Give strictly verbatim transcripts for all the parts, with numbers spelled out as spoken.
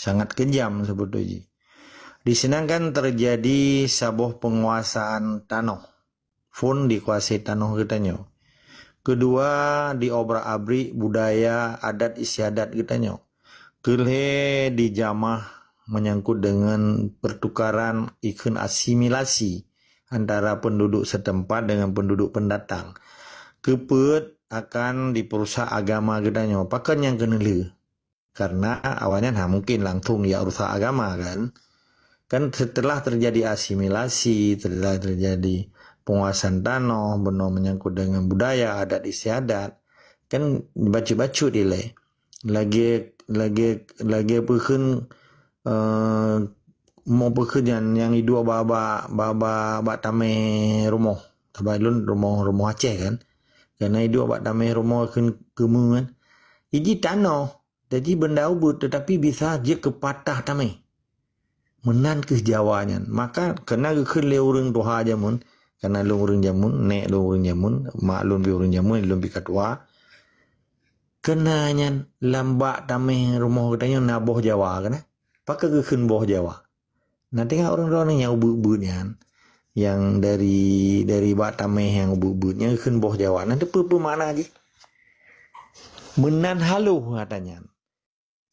Sangat kejam sebetulnya. Di sinan kan terjadi saboh penguasaan tanoh. Phon dikuasai tanoh geutanyoe. Kedua, diobrak-abrik budaya adat istiadat geutanyoe. Keulhée dijamah menyangkut dengan pertukaran ikheun asimilasi antara penduduk setempat dengan penduduk pendatang. Keupeuet akan diperusak agama geutanyoe. Pakon nyang keuneulheueh? Karena awaknyan hana mungkin langsung jak rusak agama kan. Kan setelah terjadi asimilasi, setelah terjadi penguasaan tanoh, bunoe menyangkut dengan budaya, adat istiadat, kan bacut-bacut ilée. Lagée lagée lagée peukheun, eh, mo peukheun nyan nyang iduek bak bak bak bak bak tameh rumoh. Saban lôn rumoh rumoh Aceh kan. Karena iduek bak tameh rumoh kheun keumeu kan. Iji tanoh Jadi benda ubit tetapi bisa jeuet keu patah tameh. Meunan kheueh Jawa nyan. Maka keunan geukheun lé ureuëng tuha jameun, karena lôn ureuëng jameun, nék lôn ureuëng jameun, mak lôn pih ureuëng jameun, lôn pih ka tuha. Keunan nyan lam bak tameh rumoh geutanyoe na boh Jawa keunan. Pakon geukheun boh Jawa? Nah, tengok ureuëng droeneuh nyang ubit-ubit nyan, nyang dari dari bak tameh nyang ubit-ubit nyan geukheun boh Jawa. Nah, teupeue peue makna jih? Meunan haloh ata nyan.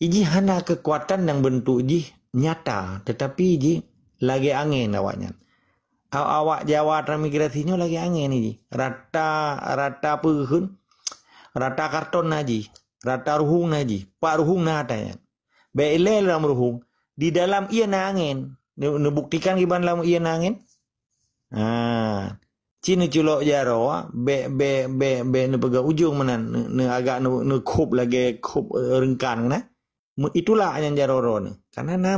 Iji hana keukuatan nyang beuntuk jih nyata, teutapi jih lagée angén awaknyan. Awak Jawa transmigrasi nyoe lagée angén iji. Rata rata peukheun, rata karton na jih, rata ruhueng na jih, pak ruhueng na ata nyan. Bék ilée lam ruhueng, di dalam ié na angén. Neubuktikan kiban lam ié na angén? Ha. Ci neuculok jaroe, bék bék bék bék neupeugah ujong meunan, neu agak neu khôb lagée khôb reungkan na. Itulah nyang jaroe droeneuh. Karena na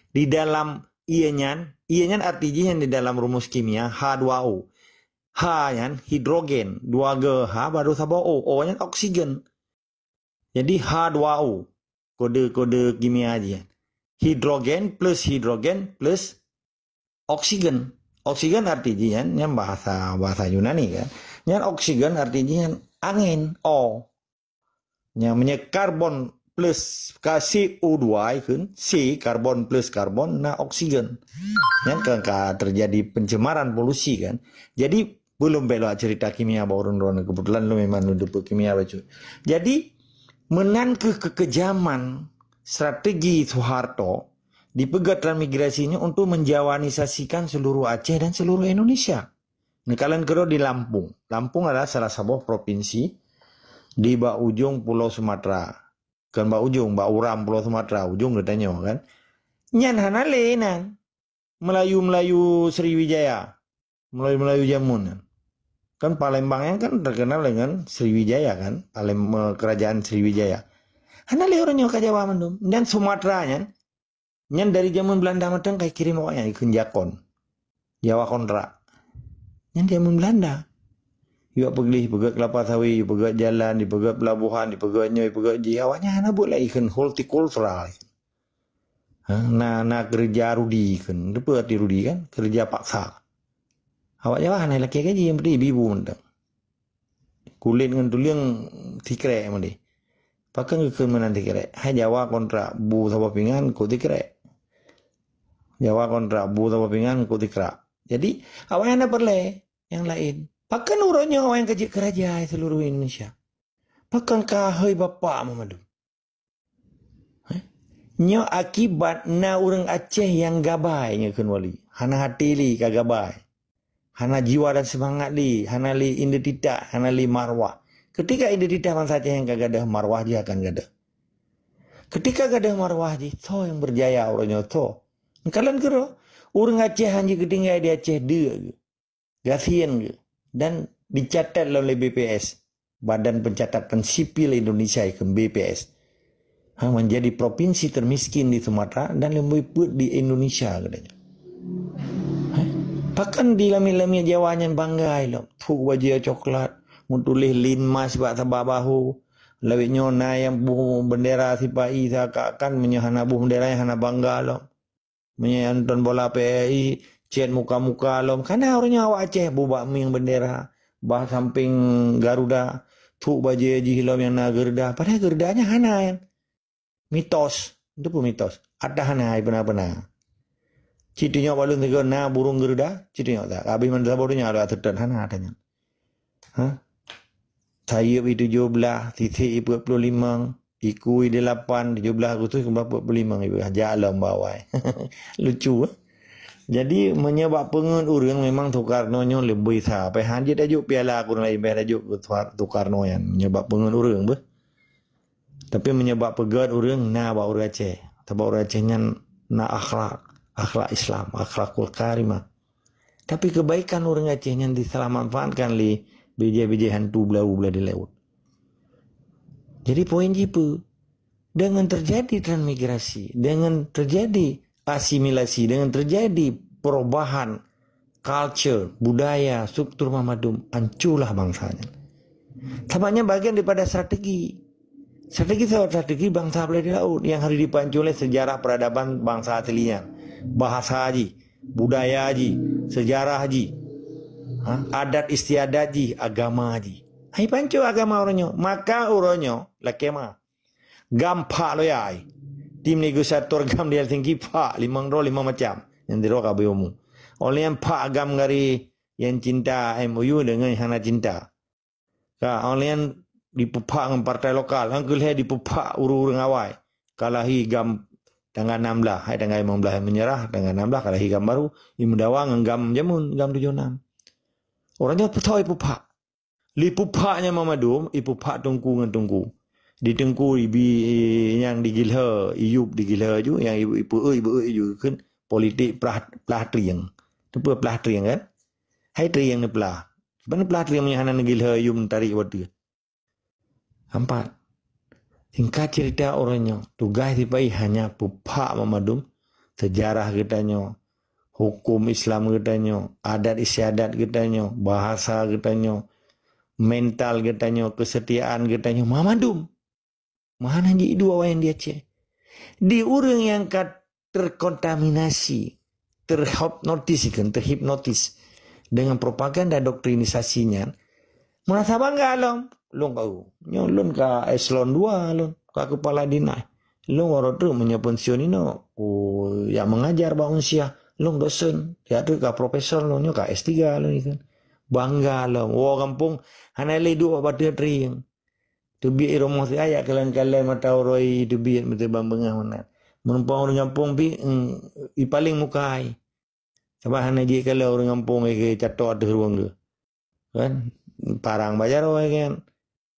di dalam ié nyan, ié nyan arti jih nyan di dalam rumus kimia H dua O. H nyan hidrogen, dua G H baru saboh O. O nyan oksigen. Jadi H dua O kode-kode kimia jih. Hidrogen plus hidrogen plus oksigen. Oksigen arti jih nyan, nyan bahasa bahasa Yunani kan. Nyan oksigen arti jih nyan angén, O. Nyan meunyoe karbon plus ka C O dua ikheun, C karbon plus karbon na oksigen. Nyan kan ka terjadi pencemaran polusi kan. Jadi Belum belok cerita kimia bak ureuëng droeneuh, kebetulan lôn memang lôn teupeu kimia bacut. Jadi meunan kheueh keukejaman strategi Soeharto dipeugah transmigrasi nyoe untuk menjawanisasikan seluruh Aceh dan seluruh Indonesia. Neukalon keudroe di Lampung. Lampung adalah salah saboh provinsi di bak ujong Pulau Sumatera. Kon bak ujong, bak uram Pulau Sumatera, ujong geutanyoe kan. Nyan hana lé nan. Melayu-Melayu Sriwijaya, Melayu-Melayu jameun nyan. Kan Palembang nyan kan terkenal dengan Sriwijaya kan, Palem, eh, kerajaan Sriwijaya. Hana lé ureuëng nyoe ka Jawa mandum. Dan Sumatera nyan, nyan dari jameun Belanda mantong ka kirém awaknyan ikheun jakon. Jawa kontrak. Nyan jameun Belanda. Yue peugléh, peugét kelapa sawit, peugét jalan, peugét pelabuhan, peugét nyoe, peugét jih. Awaknyan hana buet lagi ikheun hortikultura. Ha, na na keureuja rudi kan. Teupeue arti rudi kan? Keureuja paksa. Awak Jawa hana lakée gaji, nyang penting ibu mantong. Kulét ngon tuleueng sikrek meunan. Pakon geukheun meunan sikrek? Hai Jawa kontrak bu saboh pingan kok sikrek. Jawa kontrak bu saboh pingan kok sikrek. Jadi awak hana peureulée nyang laén. Pakon uroe nyoe awak nyang ka jeuet keuraja seluruh Indonesia? Pakon ka hôi bapak meumandum? Nyoe akibat na ureuëng Aceh nyang gabai nyoe kheun wali. Hana até lé ka gabai. Hana jiwa dan seumangat lé, hana lé identitas, hana lé marwah. Keutika identitas bansa Aceh nyang ka gadôh, marwah jih akan gadôh. Keutika gadôh marwah jih, soe nyang beurjaya uroe nyoe, soe? Neukalon keudroe, ureuëng Aceh hana jeuet geutinggai di Aceh deuk geuh. Gasien geuh dan dicatat lom lé B P S, Badan Pencatatan Sipil Indonesia ikheun B P S, ha, menjadi provinsi termiskin di Sumatera dan leubeh peuet di Indonesia katanya. Ha? Pakon di lamiet-lamiet Jawa nyan bangga lom, trok bajée coklat, meutuléh Linmas bak sabak bahu, lawét nyoe na nyang boh bendera sipa-i seakan-akan meunyoe hana boh bendera nyan hana bangga lom. Meunyoe nonton bola P S I, cét muka-muka lom. Kana ureuëng nyoe awak Aceh bubak mieng bendera, bah sampéng Garuda, trok bajée jih lom nyang na Garuda. Padahai Garuda nyan hana nyan. Mitos. Itu pun mitos. Ada hana hai pernah-pernah. Cit tunyok bak lôn sigoe na burung Garuda, cit tunyok tak. Habis mana saboh tunyok ada setan hana ada nyan. Ha? Sayeup i tujoh blaih, sisek i peuet puluh limong, iku i delapan, tujoh blaih Agustus keubah peuet puluh limong ibu. Jak lom bawai. Lucu, eh? Jadi, meunyoe bak peungeut ureuëng memang Soekarno nyoe leubeh sa. Payah hanjeuet tajok piala ureuëng lain, payah tajok Soekarno nyan. Meunyoe bak peungeut ureuëng beuh. Tapi meunyoe bak peugét ureuëng na bak ureuëng Aceh. Sabab ureuëng Aceh nyan na akhlak, akhlak Islam, akhlakul karimah. Tapi kebaikan ureuëng Aceh nyan disalah manfaatkan lé bijéh-bijéh hantu beulalu blah di laôt. Jadi poin jih peue? Dengan terjadi transmigrasi, dengan terjadi asimilasi, dengan terjadi perubahan culture, budaya, struktur mamandum, hancurlah bangsa nyan. Sabab nyan bagian daripada strategi. Strategi salah strategi bangsa blah di laôt yang harus dipancung oleh sejarah peradaban bangsa asli nyan. Bahasa jih, budaya jih, sejarah jih, ha, adat istiadat jih, agama jih. Hai pancung agama uroe nyoe, maka uroe nyoe lakée ma. GAM phak loyai. Tim negosiator GAM di Helsinki phak limong droe limong macam. Nyang sidroe ka beuimu. Online phak GAM gari yang cinta M O U dengan hana cinta. Ka online dipeuphak ngon partai lokal, nyang keu lhée dipeuphak ureuëng-ureuëng awai. Ka lahé GAM tanggai enam belas, hai tanggai limong belas menyerah, tanggai enam belas ka lahé GAM baru, imeudawa ngon GAM jameun, GAM tujoh enam. Ureuëng nyoe peuthoi peuphak. Lé peuphak nyan mamandum, ipeuphak teungku ngon teungku. Di teungku ibi nyang digilhe, iyup digilhe ju, nyang ibu ipeue ibu ju kheun politik plah plah trieng. Teupeu plah trieng kan? Hai trieng neuplah. Sebab neuplah trieng meunyoe hana neugilhe iyup neutarék watée. Empat. Singkat cerita uroe nyoe, tugaih sipai hanya peuphak mamandum sejarah geutanyoe, hukum Islam geutanyoe, adat istiadat geutanyoe, bahasa geutanyoe, mental geutanyoe, kesetiaan geutanyoe, mamandum. Meuhana jiduek awaknyan di Aceh. Di ureuëng nyang ka terkontaminasi, terhipnotis kan, terhipnotis dengan propaganda doktrinisasi nyan, merasa bangga lom. Lôn ka, nyoe lôn ka eselon dua lôn, ka kepala dinas. Lôn baru trok meunyoe pensiun inoe, oh, ya mengajar bak Unsyah. Lôn dosen, ya trok ka profesor lôn, nyoe ka S tiga lôn itu. Bangga lom. Woe gampông, hana lé duek bak bateuh trieng. Teubiet i rumoh si ayat kalon-kalon mata uroe teubiet meuteubang beungah meunan. Meureumpang ureuëng gampông pih, mm, i paleng mukai. Sabab hana jeuet kalon ureuëng gampông ke catok ateueh rueng geuh. Kan? Parang bajaroe kan.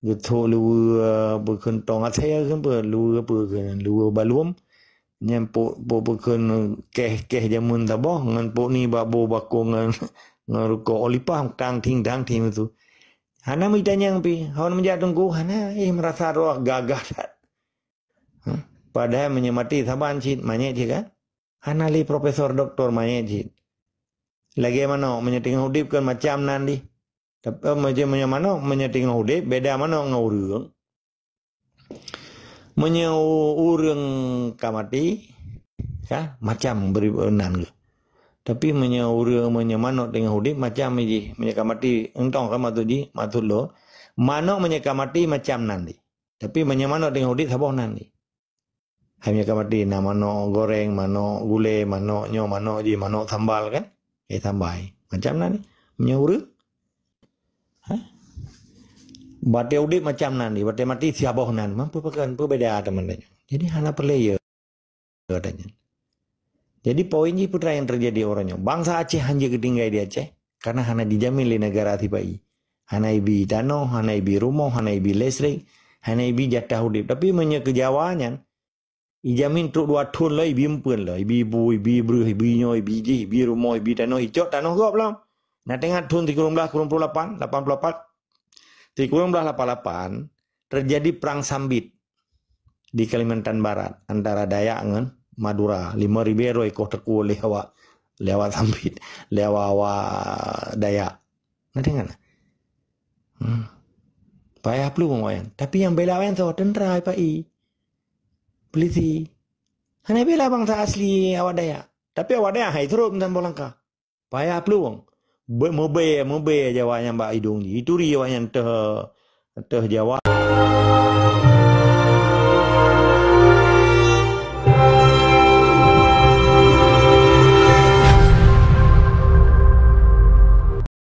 Geuthok luweue beukeun tong asée kan, luweue apa kan, luweue baluem. Nyan pok, pok beukeun keh-keh jameun saboh ngon pok ni babo bakong ngon, ngon rukok olipah tang ting tang ting tu. Hana meutanyong pih, hon meujak teungku, hana, eh, meurasa roh gagah that. Hah? Padahai meunyoe maté saban cit, manyét cit kan? Hana lé profesor doktor manyét cit. Lagée manok, meunyoe teungoh udeb kan macam nan dih. Tapi, eh, meunyoe, meunyoe manok, meunyoe teungoh udeb, beda manok ngon ureuëng. Meunyoe u-, ureuëng ka maté, ka, macam beri nan geuh. Tapi meunyoe ureuëng, meunyoe manok teungoh udeb, macam jih. Meunyoe ka maté, entong ka maksud jih, maksud lôn. Manok meunyoe ka maté, macam nan dih. Tapi meunyoe manok teungoh udeb, saboh nan dih. Hai meunyoe ka maté, na manok goreng, manok gulai, manok nyoe, manok jih, manok sambal kan? Eh, sambai. Macam nan dih. Meunyoe ureuëng, ha? Batée udeb macam nan dih, batée maté saboh nan. Mampu pakai, peue beda teman nyoe. Jadi hana peureulée ya. Katanya. Jadi poin jih putra yang terjadi orang nyoe. Bangsa Aceh hana geutinggai di Aceh karena hana dijamin lé negara sipai. Hana ibi tanoh, hana ibi rumoh, hana ibi listrik, hana ibi jatah udeb. Tapi meunyoe keu Jawa nyan, ijamin trok dua thon lom, ibi empeuen lom, ibi bu, ibi breuh, ibi nyoe, ibi jih, ibi rumoh, ibi tanoh, icok tanoh gob lom. Na teuingat thon sikureueng blaih kureueng puluh lapan, lapan puluh lapan. Sikureueng blaih lapan lapan, terjadi perang sambit di Kalimantan Barat antara Dayak ngon Madura. Lima ribée droe ikoh teuku lé awak, lé awak sambit, lé awak-awak Dayak. Na teuingat? Hmm. Payah plueng awaknyan. Tapi nyang bela awaknyan soe? Tentera sipai. Polisi. Hana bela bangsa asli awak Dayak. Tapi awak Dayak hai trok meunan boh langkah. Payah plueng. Be-, meubée, meubée Jawa nyang bak idong jih. Ituri awaknyan teuh, teuh Jawa.